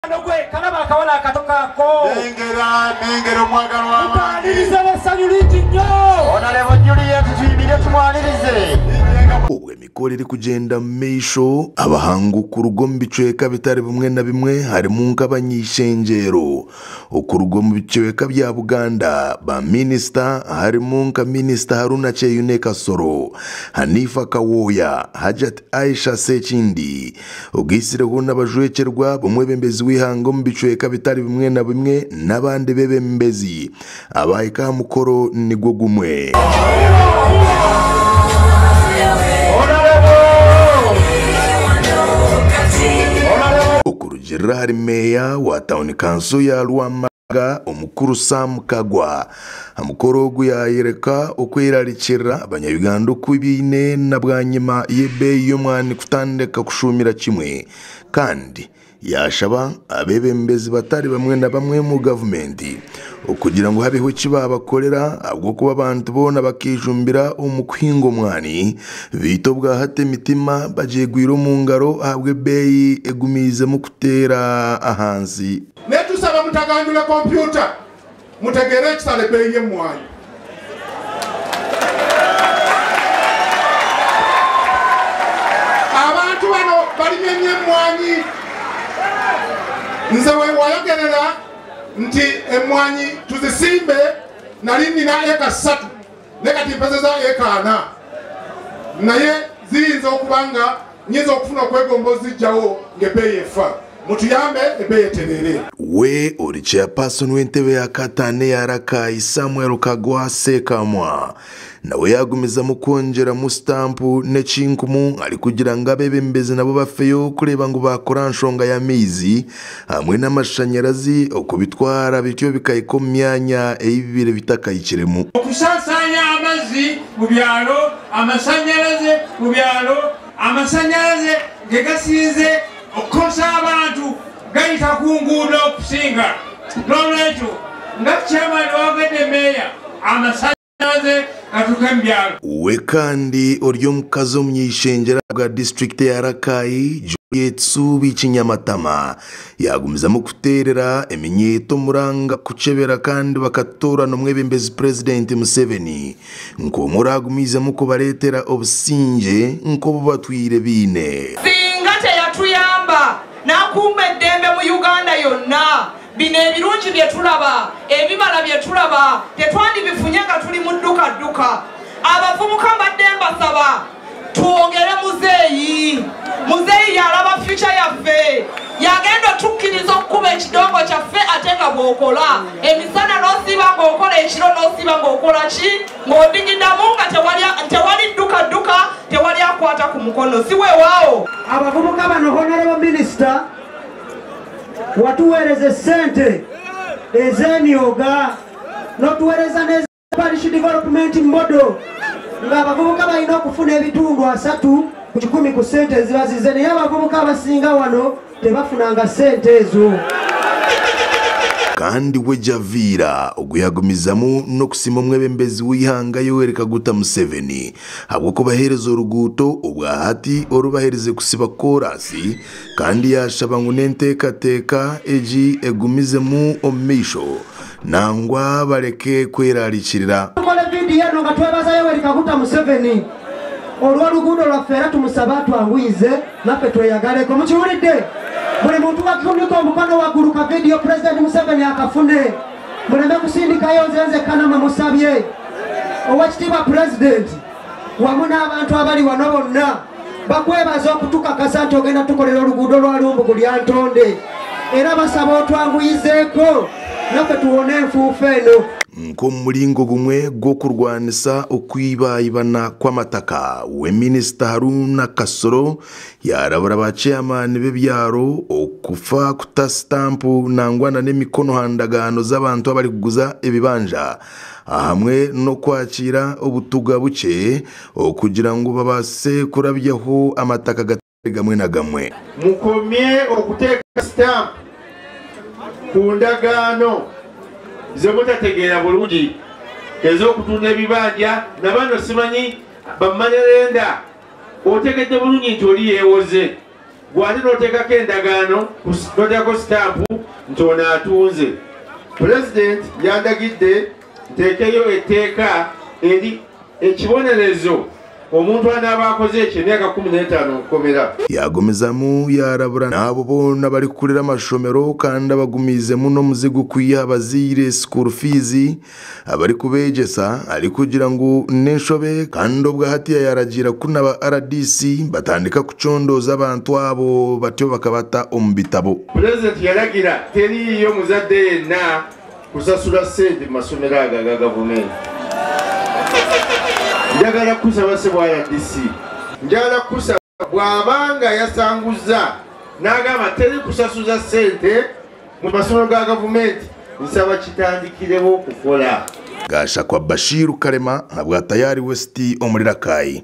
Mukwano gwe kalaba akawala akatokaako. Nengera omwagalwa wange. Tukaanirize n'essanyu lingi nnyo. Honorable Juliet tuyimirire tumwanirize. Obwo emikoro eri kugenda mu maisho abahangu kuruga omu bicweka bitari bimwe na bimwe harimu nk'abanyishengyero okuruga omu bicweka bya Buganda ba minisita harimu nka minisita Haruna Kyeyune Kasoro, Hanifa Kawoya, Hajat Aisha Sekindi, ogisireho n'abajwekyerwa b'omwebembezi w'ihanga omu bicweka bitari bimwe na bimwe n'abandi bebembezi abahika aha mukoro nigwo gumwe. Okurugirira hari meya wa town council ya Lwamaga omukuru Sam Kagwa omukoro ogu yayereka okwerarikirira abanyayuganda okubiine na bwanyima y'ebbeeyi y'omwani kutandika kushumira kimwe kandi yashaba abebembezi batari bamwe na bamwe mu gavumenti okugira ngu habeho ekibabakorera ahabw'okuba abantu boona bakijumbira omu kuhinga omwani biita obwahati emitima bagyegwire omu ngaro ahabw'ebbeeyi egumiizemu kuteera ahansi. Netusaba mutagandula kompyuta mutegere ekisala ebbeeyi y'emmwanyi. Abantu bano balimye nnyo emmwanyi. Nze wayogerera nti emmwanyi tuzisimbe nali nnina eka 3 naye kati mpezeza eka 4 naye ziyinza okuba nga nnyinza okufuna okwegomba ozijjawo ng'ebbeeyi efa. Mutuyambe ebbeeyi eterere. We ori chairperson w'entebe ya Katane ya Rakai Samuel Kagwa Sekamwa nawe yagumizamu kwongyeramu sitampu n'ekinkumu arikugira ngu abebembezi nabo bafeyo kureeba ngu bakora nshonga y'amaizi hamwe n'amashanyarazi okubitwara bityo bikahika omu myanya ei bibire bitakahikiremu. Okusaasaanya amazzi mu byalo, amasanyalaze mu byalo, amasanyalaze ge gasinze okukosa abantu gayita ku nguudo okusinga. N'olwekyo nga chairman wagedde meeya amasanyalaze gatuuke mu byalo. We kandi ori omukazi omunyishengyera bwa disitulikiti ya Rakai Juliet Suubi Kinyamatama yagumizamu kuteerera eminyeeto omuranga kukyebera kandi bakatoorana omwebembezi Purezidenti Museveni nk'omwe oragumiizemu kubareetera obusingye nk'obu batwire biine. Singa teyatuyamba n'akuuma eddembe mu Uganda yonna, bino ebirungi bye tulaba, ebibala bye tulaba tetwandibifunye nga tuli mu dduka dduka. Abavubuka mbadde mbasaba twongere muzeeyi. Muzeeyi yalaba future yaffe, yagenda otukkiriza okukuba ekidongo kyaffe ate nga bw'okola emisana n'osiiba ng'okola ekiro n'osiiba ng'okola ki ng'odigiddamu nga tewali dduka dduka, tewali akwata ku mukono. Si weewaawo. Abavubuka bano Honorable Minister watuweereza essente ez'emyoga n'otuweereza n'eza Parish Development Model ng'abavubuka balina okufuna ebitundu 3 ku 10 ku ssente eziba zize, naye abavubuka abasinga wano tebafunanga ssente ezo. Kandi we Javiira oguyagumizamu n'okusima omwebembezi w'ihanga Yoweri Kaguta Museveni ahabw'okubaheereza oruguuto obwahati orubaheereze kusiba koorasi kandi yashaba ngu n'enteekateeka egi egumizemu omu maisho nangwa bareke kwerarikirira. Tukole vidiyo eno nga twebaza Yoweri Kaguta Museveni olw'oluguudo lwaffe era tumusaba atwanguyize naffe tweyagaleko. Mukiwulidde? Buli muntu wakifunika omukono waggulu ka vidiyo Pulezidenti Museveni akafune, muleme kusindikayo nze nzekka nammwe musabye. Oweekitiibwa Pulezidenti wamu n'abantu abali wano bonna bakwebaza okutukakasa nti ogenda tukolera oluguudo lwa Lumbugu Lyantonde, era basaba otwanguyizeeko naffe tuwone enfuufu eno. Nk'omuringo gumwe gw'okurwanisa okwibayibana kw'amataka we minisita Haruna Kasoro yarabura ba chairman b'ebyaro okufa kuta sitampu nangwana n'emikono handagaano z'abantu abari kuguza ebibanja hamwe no kwakira obutuga buke okugira ngu babase kurabyaho amataka gatari gamwe na gamwe. Mukomye okuteeka sitampu ku ndagaano ze mutategeera bulungi ez'okutunda ebibanja na bano simanyi bamanyalenda otegedde bulungi nti oli yeewoze. Gwali n'oteekako endagaano, n'oteekako sitampu nti ono atunze. Pulezidenti yandagidde nteekeyo etteeka eri ekibonerezo omuntu anaaba akoze ekyo emyaka 15 okukomera. Yagumizamu yarabura n'abo boona barikukurira amashomero kandi abagumiizemu n'omuzigu kwiha abazaire school fees abarikubeegyesa arikugira ngu n'enshobe, kandi obwo hatiya yaragira kuna ba RDC batandika kucondooza abantu abo batyo bakabata omu bitabo. Pulezidenti yaragira teriiyo muzadde yenna kusasula ssente mu masomero ago aga gavumenti. Njagala kusaba ssebo RDC, njagala kusaba bw'abanga yasanguza n'agamba teri kusasuza ssente mu masomero ga gavumenti, nsaba kitandikirewo okukola. Gashakwa Bashiru Karema habwa Tayari West omuri Rakai.